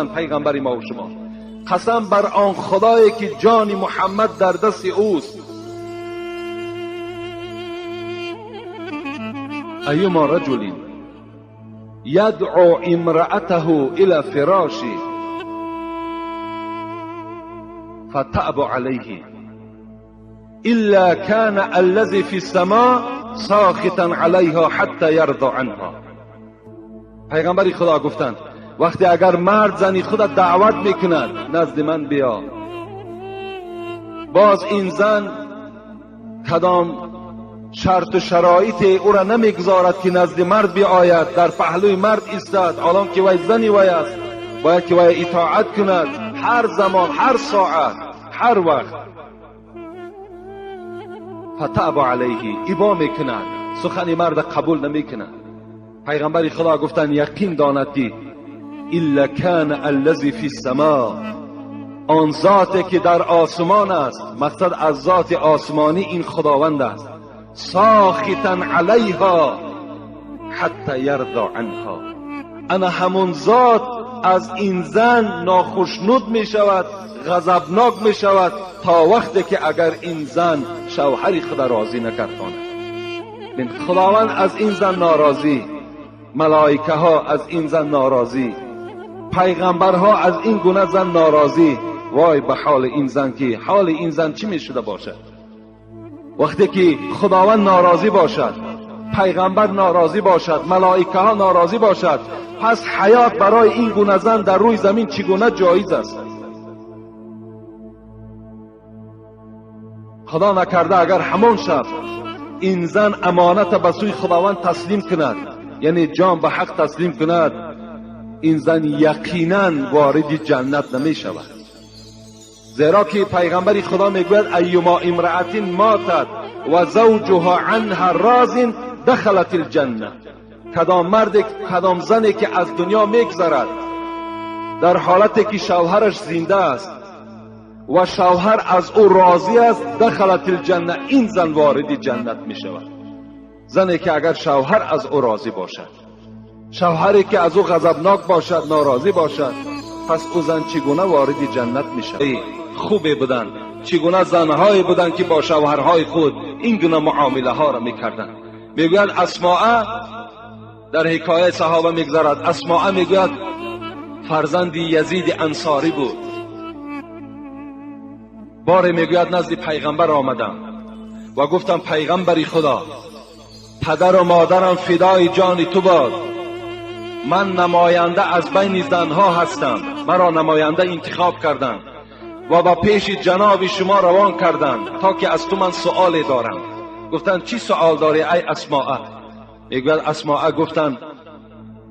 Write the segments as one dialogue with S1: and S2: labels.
S1: Пайғамбари мо ва шумо, қасам бар он худое ки ҷони Муҳаммад дар дасти ӯст. Айюма раҷулин ядъу имраатаҳу ила фироши фатабу алайҳи илла кана аллази фи ссама сохитан алайҳа ҳатта ярзо анҳа. Пайғамбари Худо гуфтанд, вақте агар мард зани худа даъват мекунад, назди ман биё, боз ин зан кадом шарту шароите ӯра намегузорад ки назди мард биояд, дар паҳлӯи мард истад, ҳолон ки вай зани вай аст, бояд ки вай итоат кунад ҳар замон, ҳар соат, ҳар вақт. Фатабу алайҳи, ибо мекунад, сухани марда қабул намекунад. Пайғамбари Худо гуфтанд, яқин донад ки илла кана аллази фи ссама, он зоте ки дар осмон аст, мақсад аз зоти осмонӣ ин Худованд аст, сохитан алайҳа ҳатта ярзо анҳа, ана ҳамон зот аз ин зан нохушнуд мешавад, ғазабнок мешавад то вақте ки агар ин зан шавҳари худа розӣ накардонад. Худованд аз ин зан норозӣ, малоикаҳо аз ин зан норозӣ, пайғамбарҳо аз ин гуна зан норозӣ. Вой ба ҳоли ин зан, ки ҳоли ин зан чӣ мешуда бошад? Вақте ки Худованд норозӣ бошад, пайғамбар норозӣ бошад, малоикаҳо норозӣ бошад, пас ҳаёт барои ин гуна зан дар рӯи замин чӣ гуна ҷоиз аст? Худо накарда агар ҳамон шаб ин зан амоната ба сӯи Худованд таслим кунад, яъне ҷон ба ҳақ таслим кунад, ин зан яқинан вориди ҷаннат намешавад. Зеро ки пайғамбари Худо мегӯяд, айюма имраатин матат ва завҷуҳа анҳа розин дахалат алҷанна. Кадом марде, кадом зане ки аз дунё мегзарад дар ҳолате ки шавҳараш зинда аст ва шавҳар аз ӯ розӣ аст, дахалат алҷанна, ин зан вориди ҷаннат мешавад. Зане ки агар шавҳар аз ӯ розӣ бошад, шавҳаре ки аз ӯ ғазабнок бошад, норозӣ бошад, пас ӯ зан чӣ гуна вориди ҷаннат мешавад? Хубе буданд, чӣ гуна занҳое буданд ки бо шавҳарҳои худ ин гуна муомилаҳоро мекарданд. Мегӯяд Асмоа, дар ҳикояи саҳоба мегзарад, Асмоа мегӯяд фарзанди Язиди Ансорӣ буд. Боре мегӯяд назди пайғамбар омадам ва гуфтам, пайғамбари Худо, падару модарам фидои ҷони ту бод, ман намоянда аз байни занҳо ҳастам, маро намоянда интихоб карданд ва ба пеши ҷаноби шумо равон карданд то ки аз ту ман суоле дорам. Гуфтанд, чӣ суол дорӣ ай Асмоа? Мегӯяд Асмоа гуфтанд,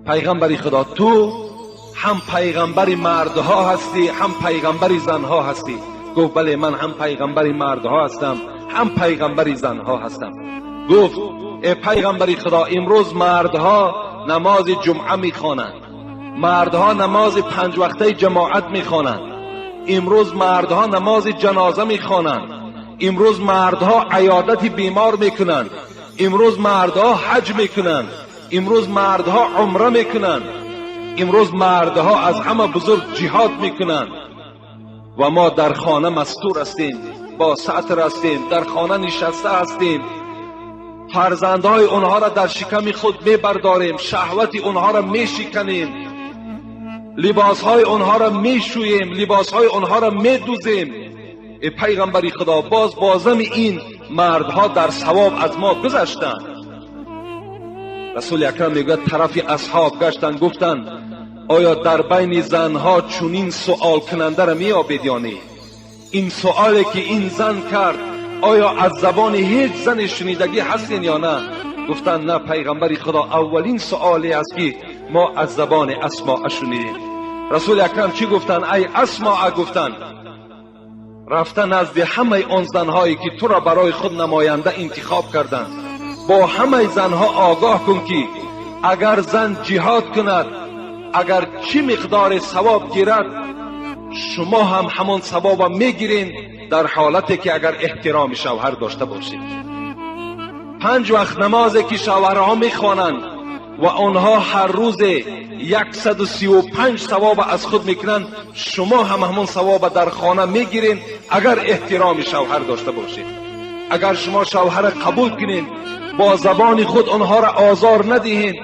S1: пайғамбари Худо, ту ҳам пайғамбари мардҳо ҳастӣ, ҳам пайғамбари занҳо ҳастӣ. Гуфт, бале, ман ҳам пайғамбари мардҳо ҳастам, ҳам пайғамбари занҳо ҳастам. Гуфт, э пайғамбари Худо, имрӯз мардҳо намози ҷумъа мехонанд, мардҳо намози панҷвақтаи ҷамоат мехонанд, имрӯз мардҳо намози ҷаноза мехонанд, имрӯз мардҳо аёдати бемор мекунанд, имрӯз мардҳо ҳаҷ мекунанд, имрӯз мардҳо умра мекунанд, имрӯз мардҳо аз ҳама бузург ҷиҳод мекунанд ва мо дар хона мастур ҳастем, бо сатр ҳастем, дар хона нишаста ҳастем, фарзандҳои онҳоро дар шиками худ мебардорем, шаҳвати онҳоро мешиканем, либосҳои онҳоро мешӯем, либосҳои онҳоро медӯзем. Э пайғамбари Худо, боз бозами ин мардҳо дар савоб аз мо гузаштанд. Расули Акрам мегӯяд, тарафи асҳоб гаштанд, гуфтанд, оё дар байни занҳо чунин суолкунандаро меёбед ё не? Ин суоле ки ин зан кард, оё аз забони ҳеҷ зане шунидагӣ ҳастен ё на? Гуфтанд, на, пайғамбари Худо, аввалин суоле аст ки мо аз забони Асмоа шунидем. Расули Акрам чӣ гуфтанд? Ай Асмоа, гуфтанд, рафта назди ҳамаи он занҳое ки туро барои худ намоянда интихоб карданд, бо ҳамаи занҳо огоҳ кун ки агар зан ҷиҳод кунад, агар чӣ миқдоре савоб гирад, шумо ҳам ҳамон савоба мегиред, дар ҳолате ки агар эҳтироми шавҳар дошта бошед. 5 вақт намозе ки шавҳарҳо мехонанд, ва онҳо ҳар рӯзе 135 савоба аз худ мекунанд, шумо ҳам ҳамон савоба дар хона мегиред, агар эҳтироми шавҳар дошта бошед. Агар шумо шавҳара қабул кунед, бо забони худ онҳоро озор надиҳед,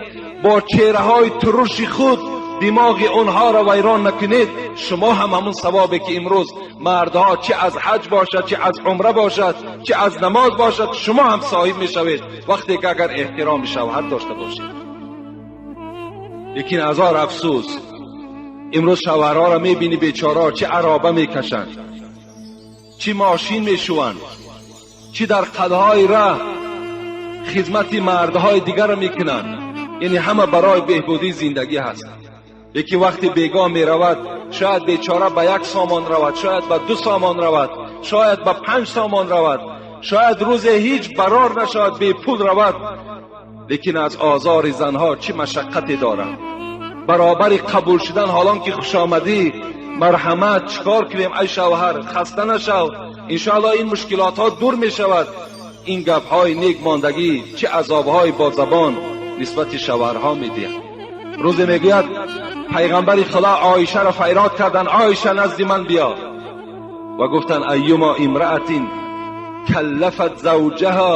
S1: бо чеҳраҳои туруши худ димоғи онҳоро вайрон накунед, шумо ҳам ҳамон савобе ки имрӯз мардҳо чӣ аз ҳаҷ бошад, чӣ аз умра бошад, чӣ аз намоз бошад, шумо ҳам соҳиб мешавед вақте ки агар эҳтироми шавҳар дошта бошед. Лекин ҳазор афсӯс, имрӯз шавҳарҳоро мебинӣ, бечораҳо чӣ ароба мекашанд, чӣ мошин мешӯванд, чӣ дар қадҳои раҳ хизмати мардҳои дигарро мекунанд. Яъне ҳама барои беҳбудии зиндагӣ ҳаст. Яке вақте бегоҳ меравад, шояд бечора ба 1 сомон равад, шояд ба 2 сомон равад, шояд ба 5 сомон равад, шояд рӯзе ҳеҷ барор нашавад, бепул равад. Лекин аз озори занҳо чӣ машаққате дорад? Баробари қабул шудан, ҳолон ки хушомадӣ, марҳамат, чикор кунем ай шавҳар, хаста нашав, иншоаллоҳ ин мушкилотҳо дур мешавад. Ин гапҳои нек мондагӣ чӣ азобҳои бо забон нисбати шавҳарҳо медиҳад. Рӯзе мегӯяд пайғамбари худо Оишаро файрод карданд: Оиша, назди ман биё. Ва гуфтанд: айюма имраатин каллафат завҷаҳа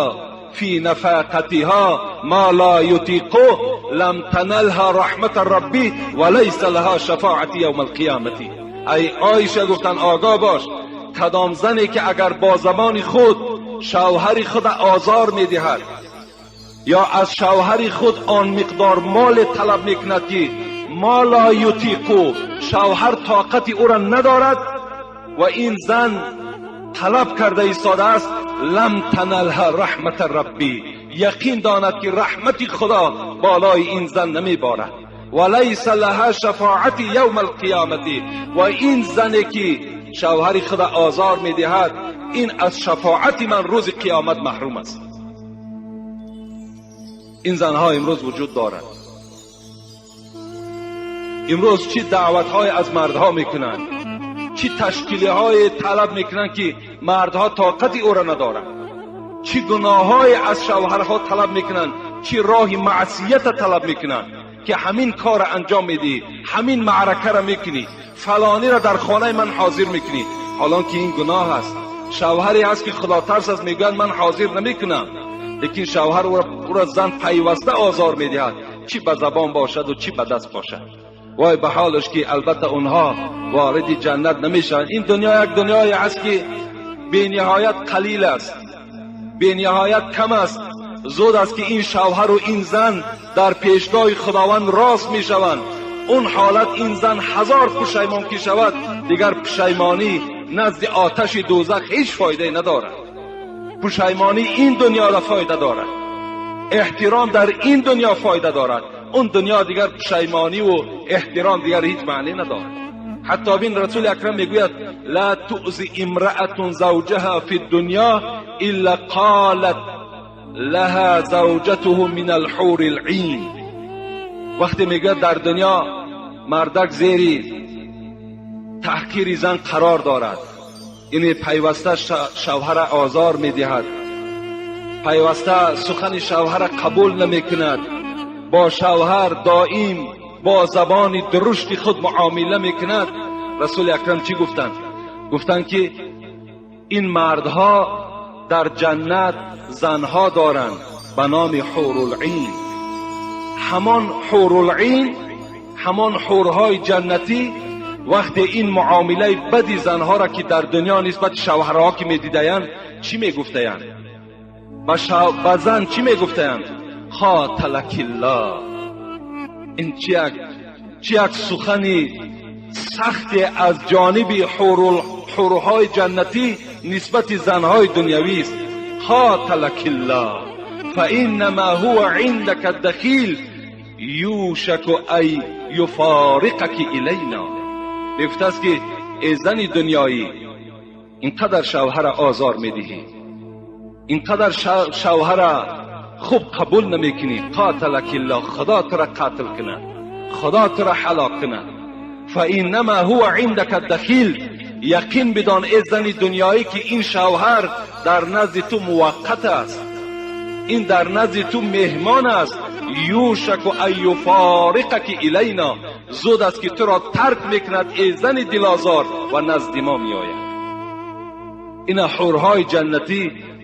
S1: фи нафақатиҳа ма ла ютиқу лам таналҳа раҳмата рабби ва лайса лаҳа шафоати явма алқиёмати. Ай Оиша, гуфтанд, огоҳ бош, кадом зане ки агар бо забони худ шавҳари худа озор медиҳад ё аз шавҳари худ он миқдор моле талаб мекунад ки ма ла ютиқу, шавҳар тоқати ӯра надорад ва ин зан талаб карда истодааст, лам таналҳа раҳмата рабби, яқин донад ки раҳмати худо болои ин зан намеборад, ва лайса лаҳа шафоати явма алқиёмати. Ва ин зане ки шавҳари худа озор медиҳад, ин аз шафоати ман рӯзи қиёмат маҳрум аст. Ин занҳо имрӯз вуҷуд дорад. Имрӯз чӣ даъватҳое аз мардҳо мекунанд, чӣ ташкилиҳое талаб мекунанд ки мардҳо тоқати ӯро надоранд, чӣ гуноҳҳое аз шавҳарҳо талаб мекунанд, чӣ роҳи маъсията талаб мекунанд ки ҳамин корро анҷом медиҳӣ, ҳамин маъракаро мекунӣ, фалониро дар хонаи ман ҳозир мекунӣ, ҳолон ки ин гуноҳ аст. Шавҳаре ҳаст ки худотарс аст, мегӯяд ман ҳозир намекунам, лекин шавҳар ӯро зан пайваста озор медиҳад, чӣ ба забон бошаду чӣ ба даст бошад. Вой ба ҳолаш ки албатта онҳо вориди ҷаннат намешаванд. Ин дунё як дунёе аст ки бениҳоят қалил аст, бениҳоят кам аст. Зуд аст ки ин шавҳару ин зан дар пешгоҳи худованд рост мешаванд. Он ҳолат ин зан ҳазор пушаймон ки шавад, дигар пушаймонӣ назди оташи дӯзах ҳеҷ фоидае надорад. Пушаймонӣ ин дунёда фоида дорад, эҳтиром дар ин дунё фоида дорад. Он дунё дигар пушаймониву эҳтиром дигар ҳеҷ маъне надорад. Ҳатто бин, расули акрам мегӯяд: ла туъзи имраатун завҷаҳа фи дунё илла қолат лаҳа завҷатуҳу мин алҳури лъин. Вақте мегӯяд дар дунё мардак зери таҳқири зан қарор дорад, яъне пайваста шавҳара озор медиҳад, пайваста сухани шавҳара қабул намекунад, бо шавҳар доим бо забони дурушти худ муомила мекунад. Расули акрам чӣ гуфтанд? Гуфтанд ки ин мардҳо дар ҷаннат занҳо доранд ба номи ҳурулъин. Ҳамон ҳурулъин, ҳамон ҳурҳои ҷаннатӣ вақте ин муомилаи бади занҳоро ки дар дунё нисбати шавҳарҳо ки медидаянд, чӣ мегуфтаянд? Ба зан чӣ мегуфтаянд? Қоталакиллоҳ. Ин чӣ як сухани сахте аз ҷониби ҳурҳои ҷаннатӣ нисбати занҳои дунявист. Қоталакиллоҳ фаиннама ҳува индака дахил юшаку ай юфориқаки илайна. Мегуфтааст ки эй зани дунёӣ, ин қадар шавҳара озор медиҳӣ, ин қадар шавҳара хуб қабул намекунӣ. Қоталакиллоҳ, худо тура қатл кунад, худо тура ҳалок кунад. Фаиннама ҳува индака дахил, яқин бидон эй зани дунёӣ ки ин шавҳар дар назди ту муваққат аст. Ин дар назди ту меҳмон аст. Юшаку ан юфориқаки илайно, зуд аст ки туро тарк мекунад, эй зани дилозор, ва назди мо меояд. Ина ҳурҳои ҷаннатӣ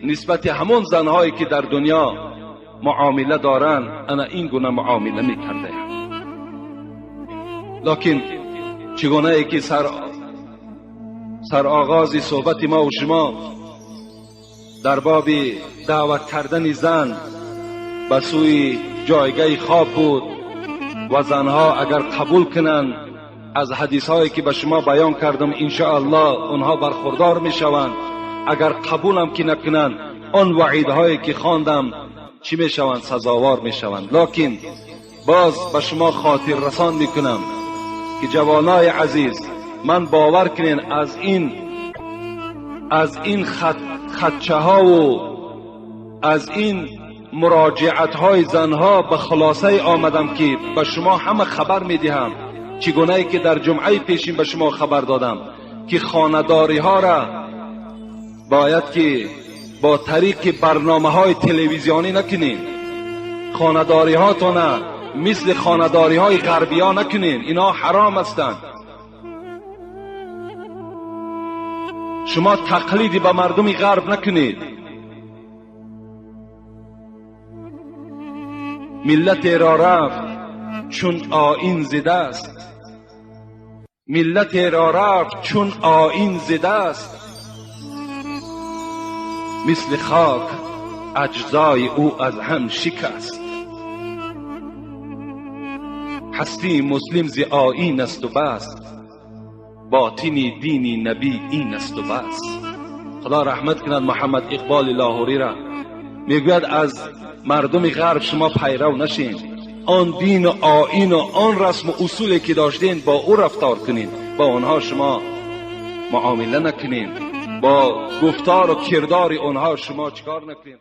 S1: нисбати ҳамон занҳое ки дар дунё муомила доранд, ана ин гуна муомила мекардаанд. Локин чигунае ки сароғози суҳбати мо ва шумо дар боби даъват кардани зан ба сӯи ҷойгаҳи хоб буд ва занҳо агар қабул кунанд, аз ҳадисҳое ки ба шумо баён кардам, иншоаллоҳ онҳо бархурдор мешаванд. Агар қабулам ки накунанд, он ваъидҳое ки хондам чӣ мешаванд? Сазовор мешаванд. Локин боз ба шумо хотиррасон мекунам ки ҷавонои азиз, ман бовар кунед, аз ин хатчаҳову аз ин муроҷиатҳои занҳо ба хулосае омадам ки ба шумо ҳама хабар медиҳам, чӣ гунае ки дар ҷумъаи пешин ба шумо хабар додам ки хонадориҳоро бояд ки бо тариқи барномаҳои телевизионӣ накунем, хонадориҳотона мисли хонадориҳои ғарбиё накунем, инҳо ҳаром ҳастанд. Шумо тақлиди ба мардуми ғарб накунед. Миллатеро рафт чун оин зидаст, миллатеро рафт чун оин зидаст, мисли хок аҷзои ӯ аз ҳам шикаст. Ҳастии муслим зи оин асту бас, ботини дини набӣ ин асту бас. Худо раҳмат кунад Муҳаммад Иқболи Лоҳуриро. Мегӯяд аз мардуми ғарб шумо пайрав нашед, он дину оину он расму усуле ки доштед бо ӯ рафтор кунед, бо онҳо шумо муомила накунед, бо гуфтору кирдори онҳо шумо чикор накунед.